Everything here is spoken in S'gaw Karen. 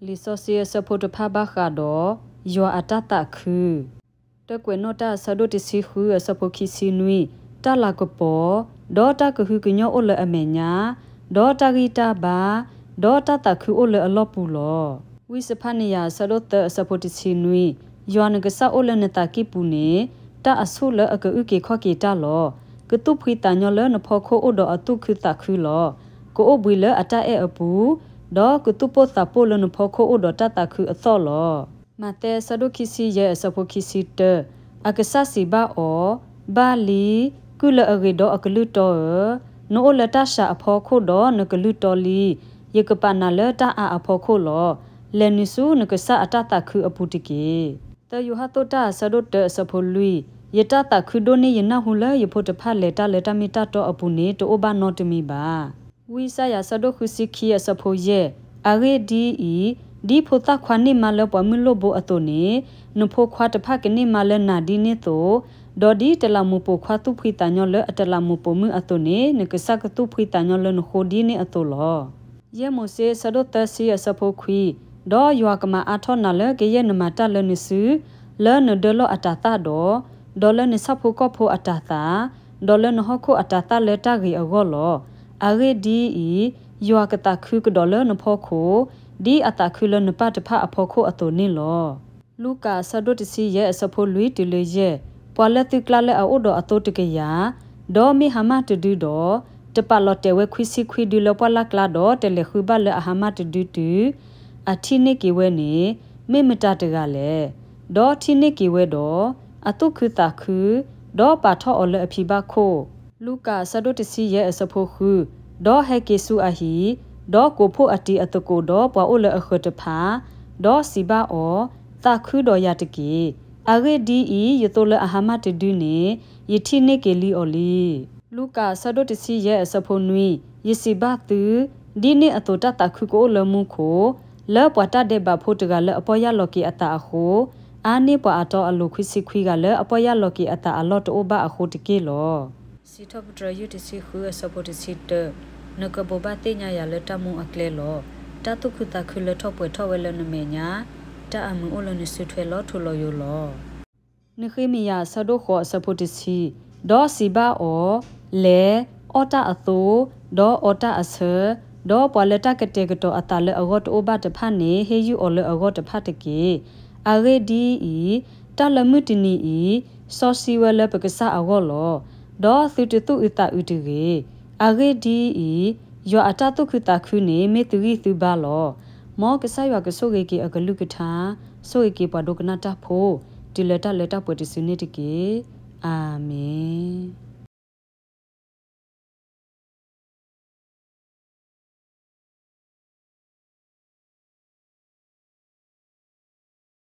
လံာ်စီဆှံအဆၢဖိတဖၣ်ဘၣ်ဃးဒီး ယွၤအတၢ်သးခု, တၢ်ကွဲးနီၣ်တၢ်အဆၢဒိၣ်တဆံဃုအဆၢဖိခံဆံနွံ, တၢ်လၤကပီၤ, ဒီးတၢ်ကဟုကညီၢ်အိၣ်လၢအမဲာ်ညါ, ဒီးတၢ်ဂံၢ်တၢ်ဘါ, ဒီးတၢ်သးခုအိၣ်လၢအလီၢ်ပူၤလီၤ. ဝံစဖါနယၤအဆၢဒိၣ်သၢအဆၢဖိတဆံနွံ, ယွၤနကစၢ်အိၣ်လၢနသးကံၢ်ပူၤန့ၣ်, တၢ်အဆူၣ်လၢအကအုၣ်က့ၤခီၣ်က့ၤတၢ်လီၤ. ကသူၣ်ဖှံသးညီလၢနဖီခိၣ်အိၣ်ဒီးအသူၣ်ခုသးခုလီၤ. ကအိၣ်ဘှံးလၢအတၢ်အဲၣ်အပူၤ, ဒီးကသူၣ်ပိၢ်သးပိၢ်လၢနဖီခိၣ်အိၣ်ဒီးတၢ်သးခုအသီၣ်လီၤ. မးသဲအဆၢဒိၣ်ခံဆံယဲၢ်အဆၢဖိခံဆံတၢ, အကစၢ်စံးဘၣ်အီၤ, ဘၣ်လံ, ကုၢ်လၢအဂ့ၤဒီးအကလုၢ်တီဧၢ, နအိၣ်လၢတၢ်စှၤအဖီခိၣ်ဒီးနကလုၢ်တီလံ. ယကပာ်နၤလၢတၢ်အါအဖီခိၣ်လီၤ. လဲၤနုာ်ဆူနကစၢ်အတၢ်သးခုအပူၤတက့ၢ်. သၢယိၤဟၣ်သိၣ်တၢ်အဆၢဒိၣ်တၢအဆၢဖိလွံၢ်, ယတၢ်သးခုဒိၣ်န့ၢ်ယနၢ်ဟူလၢယဖိတဖၣ်လဲၤတၢ်လၢတၢ်မ့ၢ်တၢ်တီအပူၤန့ၣ် တအိၣ်ဘၣ်နီတမံၤဘၣ်. ဝံယၡါယၤအဆၢဒိၣ်ဃုဆံခံအဆၢဖိယဲၢ်, အဂ့ၢ်ဒ်အံၤ, ဒ်ဖိသၣ်ခွါန့ၢ်မါလၢပှၤမုၢ်လိၣ်ဘိအသိးန့ၣ်, နဖိခွါတဖၣ်ကန့ၢ်မါလၢနၤဒ်န့ၣ်အသိး, ဒီးဒ်တလးမူးပိာ်ခွါသူၣ်ဖှံသးညီလၢအတလးမူးပိာ်မုၣ်အသိးန့ၣ်, နကစၢ်ကသူၣ်ဖှံသးညီလၢနဃိဒ်န့ၣ်အသိးလီၤ. ယဲၢ်မိၤၡ့အဆၢဒိၣ်သၢဆံအဆၢဖိခွံ, ဒီးယွၤကမၤအါထီၣ်နၤလၢကယဲၢ်နမၤတၢ်လၢနစု, လၢနဒၢလီၢ်အတၤသၣ်ဒီး, ဒီးလၢနဆၣ်ဖိကီၢ်ဖိအတၤသၣ်, ဒီးလၢနဟီၣ်ခိၣ်အတၤသၣ်လၢတၢ်ဂ့ၤအဂီၢ်လီၤ. အဂ့ၢ်ဒ်အံၤ, ယွၤကသးခုကဒီးလၢနဖီခိၣ်, ဒ်အသးခုလၢနပၢ်တဖၣ်အဖီခိၣ်အသိးန့ၣ်လီၤ. လူၤကၣ်အဆၢဒိၣ်တဆံယဲၢ်အဆၢဖိလွံၢ်တုၤလၢယဲၢ်, ပှၤလၢသုကျါလၢအအိၣ်ဒီးအသိတကယၤ, ဒီးမ့ၢ်ဟါမၢ်တဒုဒီး, တပာ်လီၤတဲာ်ဝဲခွံဆံခွံဒုလၢပှၢ်လၢ်ကျါဒီး တလဲၤဃုဘၣ်လၢအဟါမၢ်တဒုတုၤ အထံၣ်န့ၢ်က့ၤဝဲန့ၣ်, မ့ၢ်မတၤတဂၤလဲၣ်. ဒီးထံၣ်န့ၢ်က့ၤဝဲဒီး, အသူၣ်ခုသးခု, ဒီးပာ်ထီၣ်အီၤလၢအဖံဘၣ်ခိၣ်. လူၤကၣ်အဆၢဒိၣ်တဆံယဲၢ်အဆၢဖိဃု, ဒီးဟဲက့ၤဆူအဟံၣ်, ဒီးကိးဖှိၣ်အတံၤအသကိးဒီးပှၤအိၣ်လၢအဃၢၤတဖၣ်, ဒီးစံးဘၣ်အီၤ, သးခုဒီးယၤတက့ၢ်. အဂ့ၢ်ဒ်အံၤ, ယသိလၢအဟါမၢ်တဒုန့ၣ်, ယထံၣ်န့ၢ်က့ၤလံအီၤလံ. လူၤကၣ်အဆၢဒိၣ်တဆံယဲၢ်အဆၢဖိနွံ, ယစံးဘၣ်သု, ဒ်န့ၣ်အသိးတၢ်သးခုကအိၣ်လၢမူခိၣ်, လၢပှၤတၢ်ဒဲးဘးဖိတဂၤလၢအပီၢ်ယၢ်လီၤက့ၤအသးအဃိ, အါန့ၢ်ပှၤအတီအလိၤခွံဆံခွံဂၤလၢအပီၢ်ယၢ်လီၤက့ၤအသးအလီၢ်တအိၣ်ဘၣ်အဃိတက့ၢ်လီၤ. စံးထီၣ်ပတြၢၤယုၢ်တဆံဃုအဆၢဖိတဆံတၢ, နကဘိးဘၣ်သ့ၣ်ညါယၤလၢတၢ်မူအကျဲလီၤ. တၢ်သူၣ်ခုသးခုလၢထီၣ်ပှဲၤထီၣ်ဝဲလၢနမဲာ်ညါ, တၢ်အမုာ်အိၣ်လၢနစုထွဲလီၤထူလီၤယိာ်လီၤ. နဃ့မယၤအဆၢဒိၣ်ဃိးအဆၢဖိတဆံ, ဒီးစံးဘၣ်အီၤ, လဲၤ, အီၣ်တၢ်အသိ, ဒီးအီတၢ်အဆၢ, ဒီးပှၤလၢတၢ်ကတဲာ်ကတီၤအသးလၢအဂီၢ်တအိၣ်ဘၣ်တဖၣ်န့ၣ် ဟ့ၣ်ယုၢ်အီၤလၢအဂီၢ်တဖၣ်တက့ၢ်. အဂ့ၢ်ဒ်အံၤ, တၢ်လၢမုၢ်တနံၤအံၤ, စီဆှံဝဲလၢပကစၢ်အဂီၢ်လီၤ. ဒီးသုတသူၣ်အုးသးအုးတဂ့ၤ. အဂ့ၢ်ဒ်အံၤ, ယွၤအတၢ်သူၣ်ခုသးခုန့ၣ် မ့ၢ်သုဂံၢ်သုဘါလီၤ. မ်ကစၢ်ယွၤကဆိၣ်ဂ့ၤက့ၤအကလုၢ်ကထါ, ဆိၣ်ဂ့ၤက့ၤပှၤဒိကနၣ်တၢ်ဖိ, တုၤလၢတၢ်လၢတၢ်ပှဲၤတစုန့ၣ်တက့ၢ်. အၤမ့ၣ်.